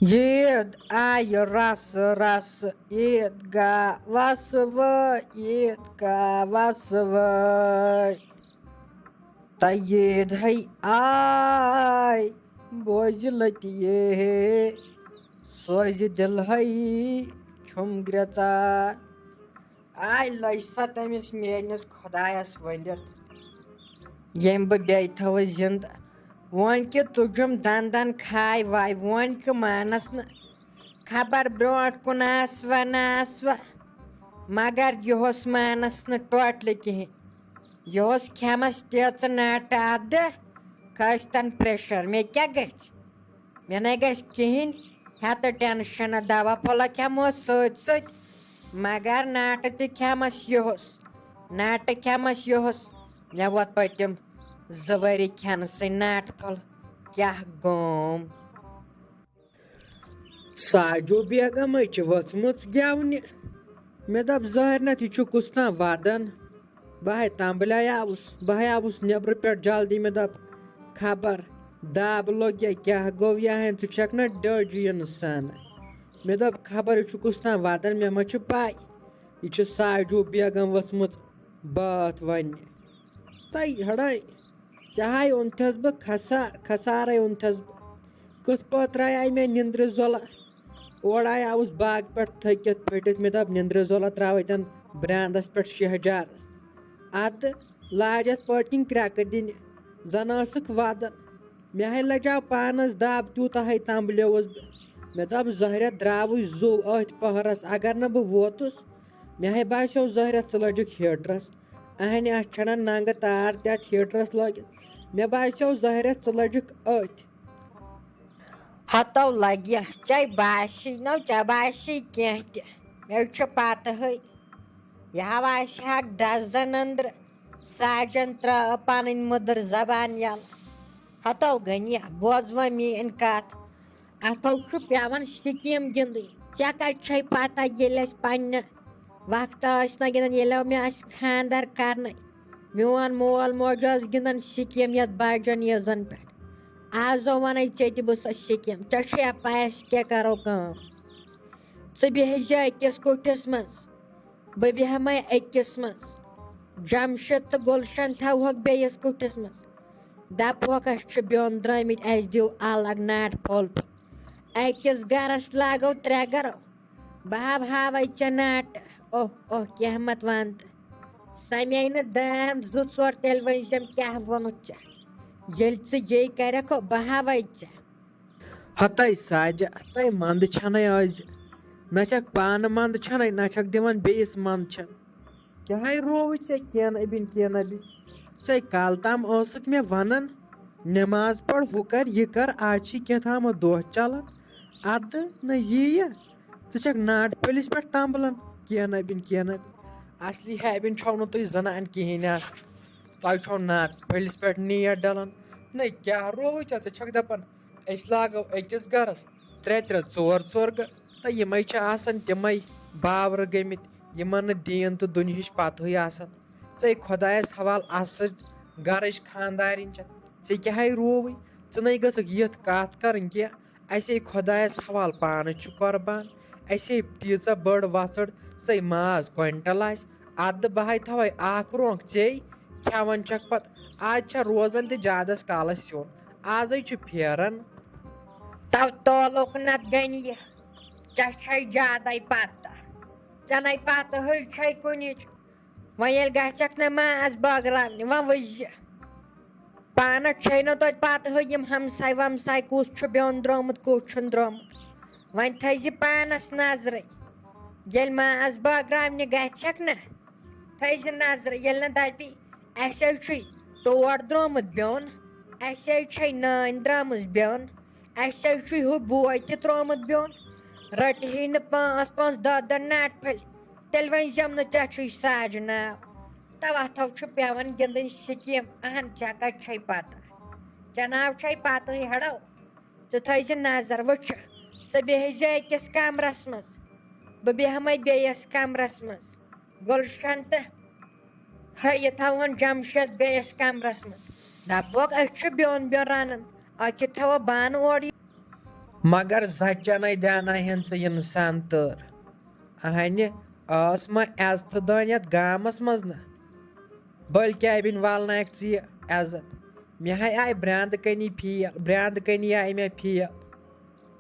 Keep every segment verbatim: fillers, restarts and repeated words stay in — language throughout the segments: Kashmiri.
عیٖد آیہِ رسہٕ رسہٕ، عیٖد گاہ وسہٕ وٲے، عیٖد گاہ وسہٕ وٲے۔ تہٕ عیٖد ہے آے، بوزِ لٔتہِ یے، سوزِ دِل ہے چھُم گرٛٮ۪ژان۔ آے لٔج سۄ تٔمِس میٲنِس خۄدایَس ؤنِتھ، ییٚمۍ بہٕ بیٚیہِ تھٲوٕس زِندٕ۔ وۄنۍ کہِ تُجُم دَندَن کھاے واے، وۄنۍ کہِ مانَس نہٕ خبر برونٛٹھ کُن آسوا نہ آسوا، مگر یِہُس مانَس نہٕ ٹوٹلہِ کِہیٖنۍ۔ یِہُس کھٮ۪مَس تیٖژٕ ناٹہٕ اَدٕ کھٲسۍ تَن پریشر، مےٚ کیٛاہ گژھِ؟ مےٚ نَے گژھِ کِہیٖنۍ، ہیٚتہٕ ٹینشن، دوا پھوٚلہ کھٮ۪مو سۭتۍ سۭتۍ، مگر ناٹہٕ تہِ کھٮ۪مس یِہُس، ناٹہٕ کھٮ۪مس یِہُس۔ مےٚ ووت پٔتِم زٕ ؤری کھٮ۪نہٕ سٕے ناٹہٕ پھوٚل، کیٛاہ گوم۔ ساجو بیگمے چھِ ؤژھمٕژ گٮ۪ونہِ۔ مےٚ دوٚپ، ظٲہِر نتھ، یہِ چھُ کُس تام ودان۔ بہٕ ہاے تمبلیاوُس، بہٕ ہاے آوُس نیٚبرٕ پٮ۪ٹھ جلدی۔ مےٚ دوٚپ، خبر دب لوٚگ یا کیٛاہ گوٚو یا ہن، ژٕ چھکھ نہ ڈٔج یہِ اِنسان۔ مےٚ دوٚپ، خبر یہِ چھُ کُس تام ودان، مےٚ ما چھِ پَے۔ یہِ چھِ ساجو بیگم ؤژھمٕژ بٲتھ وننہِ۔ تَے ہڑے، ژےٚ ہاے اوٚنتھس بہٕ خسار، خسارے اوٚنتھس بہٕ۔ کِتھ پٲٹھۍ ترٛایے مےٚ نِندرِ زۄلہ؟ اورٕ آیاوُس باغہٕ پٮ۪ٹھ تھٔکِتھ پھٔٹِتھ، مےٚ دوٚپ، نِندرِ زۄلہ ترٛاوَے تَن برٛانٛدَس پٮ۪ٹھ شہجارَس۔ اَدٕ لاج اَتھ پٲٹھۍ کِنۍ کرٛٮ۪کہٕ دِنہِ، زَن ٲسٕکھ وَدان۔ مےٚ ہے لَجاو پانَس دَب، تیوٗتاہ ہے تَمبلیووُس بہٕ۔ مےٚ دوٚپ، زہرہ درٛاوٕے زُو أتھۍ پٔہرَس، اگر نہٕ بہٕ ووتُس، مےٚ ہے باسیو زہرہ ژٕ لٔجِکھ ہیٖٹرَس۔ اہنہِ، اَتھ چھَنہ ننٛگہٕ تار تہِ اَتھ ہیٖٹرَس لٲگِتھ۔ مےٚ باسیو زہرہ ژٕ لٔجِکھ أتھۍ۔ ہتو لگہِ، ژےٚ باسی نو، ژےٚ باسی کینٛہہ تہِ۔ مےٚ چھُ پتہٕے۔ یہِ ہا آسہِ ہاکھ دس زن أنٛدرٕ۔ ساجن ترٲو پنٕنۍ مٔدٕر زبان یلہٕ۔ ہتو غنیہ، بوز وۄنۍ میٲنۍ کتھ۔ اتھو چھُ پٮ۪وان سکیٖم گِنٛدٕنۍ۔ ژےٚ کتہِ چھے پتہ، ییٚلہِ اسہِ پننہِ وقتہٕ ٲسۍ نہ گِنٛدان، ییٚلہِ مےٚ آسہِ خانٛدر کرنَے، میون مول موج اوس گِنٛدان سِکیٖم یَتھ باجَن یٲژَن پٮ۪ٹھ۔ آز وَنَے ژےٚ تہِ بہٕ سۄ سِکیٖم۔ ژےٚ چھُیا پَے أسۍ کیٛاہ کَرو کٲم؟ ژٕ بیٚہہِ زِ أکِس کُٹھِس منٛز، بہٕ بیٚہمَے أکِس منٛز۔ جمشید تہٕ گُلشن تھاوہوکھ بیٚیِس کُٹھِس منٛز۔ دَپہوکھ اَسہِ چھِ بیوٚن درٛٲمٕتۍ، اَسہِ دِیِو الگ ناٹہٕ پھوٚل پھوٚل۔ أکِس گَرَس لاگو ترٛےٚ گَرٕ۔ بہٕ ہاو ہاوَے ژےٚ ناٹہٕ۔ اوہ اوہ، کینٛہہ مت وَن تہٕ۔ سَمے نہٕ دام زٕ ژور، تیٚلہِ ؤنۍ زٮ۪م کیٛاہ ووٚنُتھ ژےٚ۔ ییٚلہِ ژٕ یے کَرٮ۪کھ، بہٕ ہاوَے ژےٚ۔ ہتاے ساجہ، تۄہہِ منٛدٕ چھَنَے آز۔ نہ چھَکھ پانہٕ منٛدٕ چھَنَے، نہ چھَکھ دِوان بیٚیِس منٛدٕ چھَنہٕ۔ کیٛاہ ہے رووُے ژےٚ کینہہ نبی، کینہہ نبی؟ ژے کالہٕ تام ٲسٕکھ مےٚ وَنان، نٮ۪ماز پَر، ہُہ کَر، یہِ کَر، آز چھی کینٛہہ تامَتھ دۄہ چَلان۔ اَدٕ نہ یی یہِ، ژٕ چھَکھ ناٹہٕ پھٔلِس پٮ۪ٹھ تَمبلان، کینہہ نبی، کینہہ نبی۔ اَصلی ہیبِن چھَو نہٕ تُہۍ زَنان کِہیٖنۍ آسان۔ تۄہہِ چھَو ناٹہٕ پھٔلِس پٮ۪ٹھ نیٹ ڈَلان۔ نہ کیٛاہ رووُے ژےٚ؟ ژٕ چھَکھ دَپان، أسۍ لاگو أکِس گَرَس ترٛےٚ ترٛےٚ، ژور ژور گَرٕ، تہٕ یِمَے چھِ آسان تِمَے باورٕ گٔمٕتۍ، یِمَن نہٕ دیٖن تہٕ دُنہِچ پَتہٕے آسان۔ ژَے خۄدایَس حوال اَسٕج گَرٕچ خانٛدارِنۍ چھَکھ۔ ژےٚ کیٛاہ ہے رووُے؟ ژٕ نَے گٔژھٕکھ یِتھ کَتھ کَرٕنۍ کینٛہہ۔ اَسے خۄدایَس حوال پانہٕ چھُ قۄربان۔ اَسے تیٖژاہ بٔڑ وۄژٕڑ، ژَے ماز کویِنٹَل آسہِ، اَدٕ بہٕ ہَے تھاوَے اَکھ رونٛگ ژے، کھٮ۪وان چھَکھ پَتہٕ۔ آز چھا روزان تہِ زیادَس کالَس سیُن، آزَے چھُ پھیران۔ تو تولُک نَتہٕ گٔنۍ یہِ، ژےٚ چھَے زیادَے پَتہ، ژےٚ نَے پَتہٕ ہٕے چھَے کُنِچ۔ وۄنۍ ییٚلہِ گژھکھ نہ ماز بٲگراونہِ، وۄنۍ وٕچھ زِ پانس چھے نہ توتہِ پتہٕ ہٕے یِم ہمساے ومساے کُس چھُ بیوٚن درٛامُت، کُس چھُنہٕ درٛامُت۔ وۄنۍ تھٲیزِ پانس نظرٕے۔ ییٚلہِ ماز بٲگراونہِ گژھکھ نہ، تھٲیزِ نظرٕے۔ ییٚلہِ نہ دپی، اسہِ ہے چھُے ٹوٹھ درٛامُت بیوٚن، اسہِ ہے چھے نٲنۍ درٛامٕژ بیوٚن، اسہِ ہے چھُے ہُہ بوے تہِ ترٛوومُت بیوٚن، رٔٹہِ ہے نہٕ پانٛژھ پانٛژھ دہ دہ نٹہٕ پھٔلۍ، تیٚلہِ ؤنۍ زٮ۪م نہٕ ژےٚ چھُے ساجہِ ناو۔ توتھو چھُ پٮ۪وان گِنٛدٕنۍ سِکیٖم، اہن ژےٚ کتہِ چھے پتہ؟ ژےٚ ناو چھے پتہٕے ہڑو۔ ژٕ تھٲیزِ نظر، وٕچھ، ژٕ بیٚہہِ زِ أکِس کمرس منٛز، بہٕ بیٚہمے بیٚیِس کمرس منٛز۔ گُلشن تہٕ ہے یہِ تھاوہون جمشید بیٚیِس کمرس منٛز۔ دپوکھ أسۍ چھِ بیوٚن بیوٚن رنان، اکہِ تھاوو بانہٕ اورٕ۔ مگر زچنے دیاناوہن ژٕ انسان تٲر۔ اہنہِ ٲس ما عزتہٕ دٲنۍ یتھ گامس منٛز نہ؟ بٔلۍ کیٛابِنۍ والنایکھ ژٕ یہِ عزت؟ مےٚ ہاے آیہِ برٛانٛدٕ کنی فیل، برٛانٛدٕ کنی آیہِ مےٚ فیل۔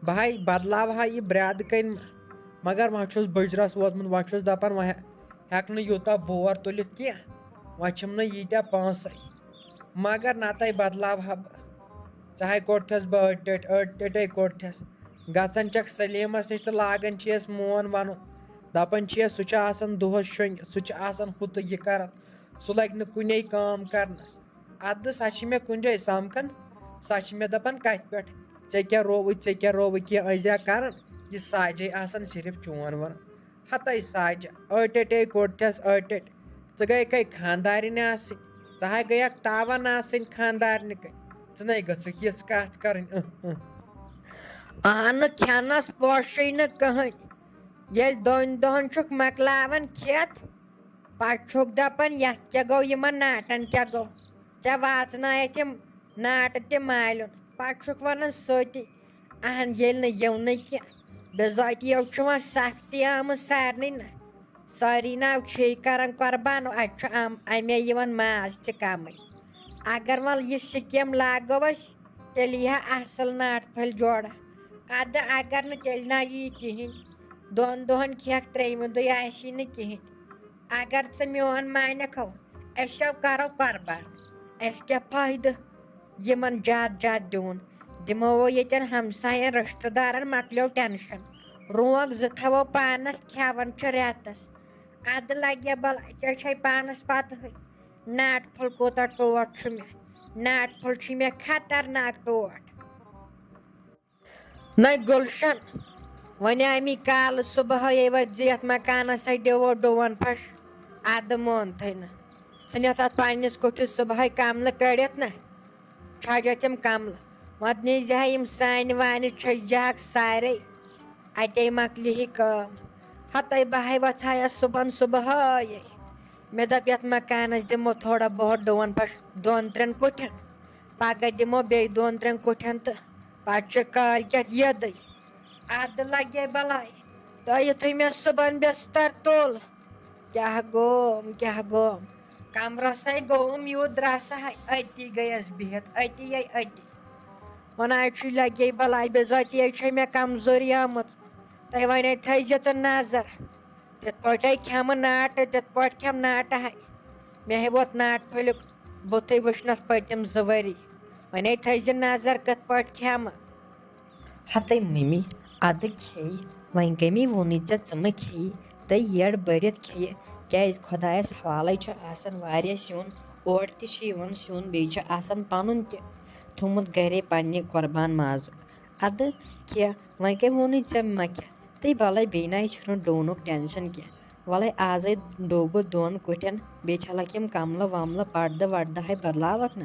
بہٕ ہاے بدلاوٕ ہا یہِ برٛانٛدٕ کنۍ، مگر وۄنۍ چھُس بٕجرس ووتمُت، وۄنۍ چھُس دپان وۄنۍ ہٮ۪کہٕ نہٕ یوٗتاہ بور تُلِتھ کینٛہہ، وۄنۍ چھِم نہٕ ییٖتیٛاہ پونٛسَے۔ مگر نَتَے بدلاوٕ ہا بہٕ۔ ژٕ ہاے کوٚڑتھَس بہٕ أڑۍ ٹٔٹۍ، أڑۍ ٹٔٹۍ کوٚڑتھَس۔ گژھان چھَکھ سلیٖمَس نِش تہٕ لاگان چھِ یَس مون وَنُن۔ دَپان چھِ یَس، سُہ چھُ آسان دۄہَس شۄنٛگِتھ، سُہ چھُ آسان ہُہ تہٕ یہِ کَران۔ سُہ لَگہِ نہٕ کُنے کٲم کَرنَس۔ اَدٕ سۄ چھِ مےٚ کُنہِ جایہِ سَمکھان، سۄ چھِ مےٚ دَپان، "کَتھِ پٮ۪ٹھ؟ ژےٚ کیٛاہ رووُے، ژےٚ کیٛاہ رووُے، کینٛہہ ٲسۍ زِ ہا کَران؟" یہِ ساجے آسان صرف چون وَنان۔ ہَتَے ساجہِ، أٹۍ أٹۍ ہے کوٚڑتھَس أٹۍ أٹۍ۔ ژٕ گٔیکھَے خانٛدارِنۍ آسٕنۍ، ژٕ ہا گٔیَکھ تاوَن آسٕنۍ خانٛدارنہِ کَنۍ۔ ژٕ نَے گٔژھٕکھ یِژھ کَتھ کَرٕنۍ، اۭں، اۭں۔ اَہنہٕ کھٮ۪نَس پوشٕے نہٕ کٕہٕنۍ۔ ییٚلہِ دۄن دۄہَن چھُکھ مۄکلاوان کھٮ۪تھ، پَتہٕ چھُکھ دَپان، "یَتھ کیٛاہ گوٚو، یِمَن ناٹَن کیٛاہ گوٚو؟ ژےٚ واژنایَتھ یِم ناٹہٕ تہِ مالیُن؟" پَتہٕ چھُکھ وَنان سۭتی، اہن ییٚلہِ نہٕ یِونٕے کینٛہہ، بِذٲتی یو چھُ وۄنۍ سختی آمٕژ سارنٕے نہ۔ سٲری ناو چھے کران قۄربان، اَتہِ چھُ ام-، اَمے یِوان ماز تہِ کمٕے۔ اگر وۄنۍ یہِ سکیٖم لاگو أسۍ، تیٚلہِ یی ہا اصل ناٹہٕ پھٔلۍ جوڑا۔ ادٕ اگر نہٕ، تیٚلہِ نہ یی کِہینۍ۔ دۄن دۄہن کھٮ۪کھ، ترٛیٚیمہِ دۄہہِ آسی نہٕ کِہینۍ۔ اگر ژٕ میون مانکھ ہو، أسۍ ہو کرو قۄربان، اَسہِ کیٛاہ فٲیدٕ یِمن زیادٕ زیادٕ دیُن؟ دِمو ییٚتٮ۪ن ہمساین رشتہٕ دارن، مۄکلیو ٹینشن۔ رونٛگ زٕ تھاوو پانس، کھٮ۪وان چھِ رٮ۪تس۔ ادٕ لگہِ بلاے، ژےٚ چھے پانس پتہٕے ناٹہٕ پھوٚل کوٗتاہ ٹوٹھ چھُ مےٚ۔ ناٹہٕ پھوٚل چھُے مےٚ خطرناک ٹوٹھ۔ نَے گُلشن، وۄنۍ آمی کالہٕ صُبحٲے وٲتۍ زِ یَتھ مکانَس سۭتۍ ڈِوو ڈُوَن پھَش، اَدٕ مونتھٕے نہٕ۔ ژٕ نِتھ اَتھ پنٛنِس کُٹھِس صُبحٲے کَملہٕ کٔڑِتھ نہ، چھَجہِ تِم کَملہٕ۔ وۄنۍ نیٖزِ ہا یِم سانہِ وانہِ، چھٔجہِ ہاکھ سارے، اَتے مۄکلہِ ہی کٲم۔ ہَتَے بہٕ ہَے وۄژھایَس صُبحن صُبحٲے۔ مےٚ دوٚپ، یَتھ مکانَس دِمو تھوڑا بہت ڈُوَن پھَش دۄن ترٛٮ۪ن کُٹھٮ۪ن، پَگاہ دِمو بیٚیہِ دۄن ترٛٮ۪ن کُٹھٮ۪ن تہٕ پتہٕ چھِ کٲلۍ کٮ۪تھ یِدٕے۔ اَدٕ لگے بلاے۔ تہٕ یُتھُے مےٚ صُبحن بستر تُل، کیٛاہ گوم، کیٛاہ گوم۔ کمرسے گوم یوٗت درٛاسہٕ ہے، أتی گٔیَس بِہِتھ، أتی ہے أتی۔ وَنان چھُے لگے بلاے، بِذٲتی ہے چھے مےٚ کمزوری آمٕژ۔ تہٕ وۄنۍ تھٲیزِ ژٕ نظر۔ تِتھ پٲٹھۍ کھٮ۪مہٕ ناٹہٕ، تِتھ پٲٹھۍ کھٮ۪مہٕ ناٹہٕ ہے۔ مےٚ ہے ووت ناٹہٕ پھٔلیُک بُتھٕے وٕچھنَس پٔتِم زٕ ؤری۔ وۄنۍ ہے تھٲیزِ نظر کِتھ پٲٹھۍ کھٮ۪مہٕ۔ ہَتَے مٔمی، اَدٕ کھیٚیہِ۔ وۄنۍ کٔمی ووٚنُے ژےٚ، ژٕ مہٕ کھیٚیہِ۔ تہٕ یٔڈ بٔرِتھ کھیٚیہِ، کیٛازِ خۄدایَس حوالَے چھُ آسان واریاہ سیُن، اورٕ تہِ چھُ یِوان سیُن، بیٚیہِ چھُ آسان پَنُن تہِ تھوٚمُت گَرے پنٛنہِ قۄربان مازُک۔ اَدٕ کھےٚ، وۄنۍ کٔمۍ ووٚنُے ژےٚ مہ کھےٚ؟ تہٕ وَلَے بیٚیہِ نَے چھُنہٕ ڈوٗنُک ٹٮ۪نشَن کینٛہہ۔ وَلَے آزَے ڈوٗبہٕ دۄن کُٹھٮ۪ن، بیٚیہِ چھَلَکھ یِم کَملہٕ وَملہٕ، پَردٕ وَردٕ ہَے بَدلاوَکھ نہ۔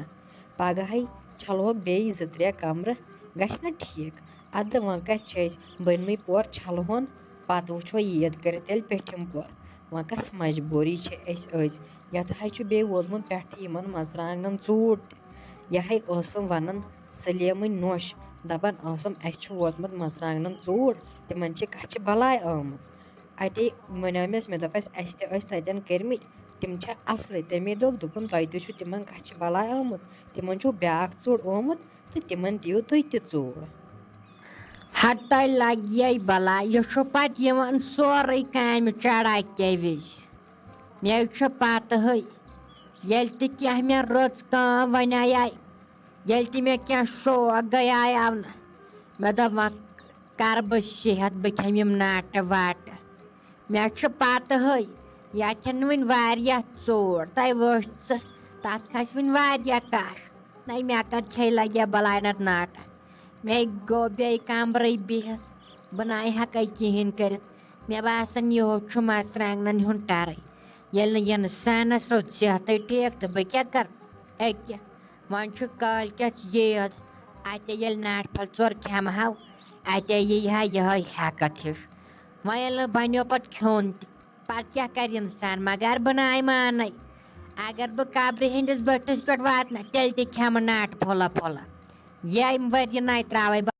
پَگہَے چھَلہوکھ بیٚیہِ زٕ ترٛےٚ کَمرٕ، گژھِ نہ ٹھیٖک؟ اَدٕ وۄنۍ کَتہِ چھِ أسۍ بٔنمٕے پور چھَلہون، پَتہٕ وٕچھو عیٖد کٔرِتھ تیٚلہِ پیٚٹھِم پور۔ وۄنۍ کَس مجبوٗری چھِ اَسہِ أزۍ؟ یَتھ ہَے چھُ بیٚیہِ ووتمُت پٮ۪ٹھٕ یِمَن مَرژٕوانٛگنَن ژوٗر تہِ۔ یہِ ہَے ٲسٕم وَنان سلیمٕنۍ نوٚش، دَپان ٲسٕم، "اَسہِ چھُ ووتمُت مَرژٕوانٛگنَن ژوٗر، تِمَن چھِ کَچھِ بَلاے آمٕژ۔" اَتے وَنیو مےٚ، مےٚ دوٚپ، "اَسہِ، اَسہِ تہِ ٲسۍ تَتٮ۪ن کٔرمٕتۍ، تِم چھِ اَصلٕے۔" تَمے دوٚپ، دوٚپُن، "تۄہہِ تہِ چھُ تِمَن کَچھِ بَلاے آمُت، تِمَن چھُ بیٛاکھ ژوٗر آمُت تہٕ تِمَن دِیِو تُہۍ تہِ ژوٗر۔" ہَتَے لَگہِ بَلاے، یہِ چھُ پَتہٕ یِوان سورُے کامہِ چَڑا کَمہِ وِزِ۔ مےٚ چھُ پَتہٕے، ییٚلہِ تہِ کینٛہہ مےٚ رٕژ کٲم وَنیٛاے، ییٚلہِ تہِ مےٚ کینٛہہ شوق گٔیاے اَونہٕ، مےٚ دوٚپ، وۄنۍ کَرٕ بہٕ صحت، بہٕ کھٮ۪مہٕ یِم ناٹہٕ واٹہٕ۔ مےٚ چھُ پَتہٕ ہٕے، یَتھ چھَنہٕ وٕنہِ واریاہ ژوٗر، تۄہہِ وٕچھ ژٕ، تَتھ کھَسہِ وٕنہِ واریاہ کَش۔ نَے مےٚ کَتھ کھیٚیہِ لَگہِ بَلاے نَتہٕ ناٹہٕ۔ مےٚ گوٚو بیٚیہِ کَمرٕے بِہِتھ، بہٕ نَے ہٮ۪کَے کِہیٖنۍ کٔرِتھ۔ مےٚ باسان، یِہُس چھُ مَرژٕوانٛگنَن ہُنٛد ٹَرٕے۔ ییٚلہِ نہٕ اِنسانَس رُت صحتٕے ٹھیٖک، تہٕ بہٕ کیٛاہ کَرٕ؟ أکیٛاہ، وۄنۍ چھُ کٲلۍ کٮ۪تھ عیٖد، اَتے ییٚلہِ ناٹہٕ پھٔلۍ ژور کھٮ۪مہٕ ہاو، اَتے یی ہا یِہوٚے ہٮ۪کَتھ ہِش۔ وۄنۍ ییٚلہِ نہٕ بَنیو پَتہٕ کھیوٚن تہِ، پَتہٕ کیٛاہ کَرِ اِنسان؟ مگر بہٕ نَے مانَے۔ اگر بہٕ قبرِ ہِنٛدِس بٔٹھِس پٮ۪ٹھ واتنہٕ، تیٚلہِ تہِ کھٮ۪مہٕ ناٹہٕ پھوٚلہ پھوٚلہ۔ ییٚمہِ ؤرۍ یہِ نَے ترٛاوَے بہٕ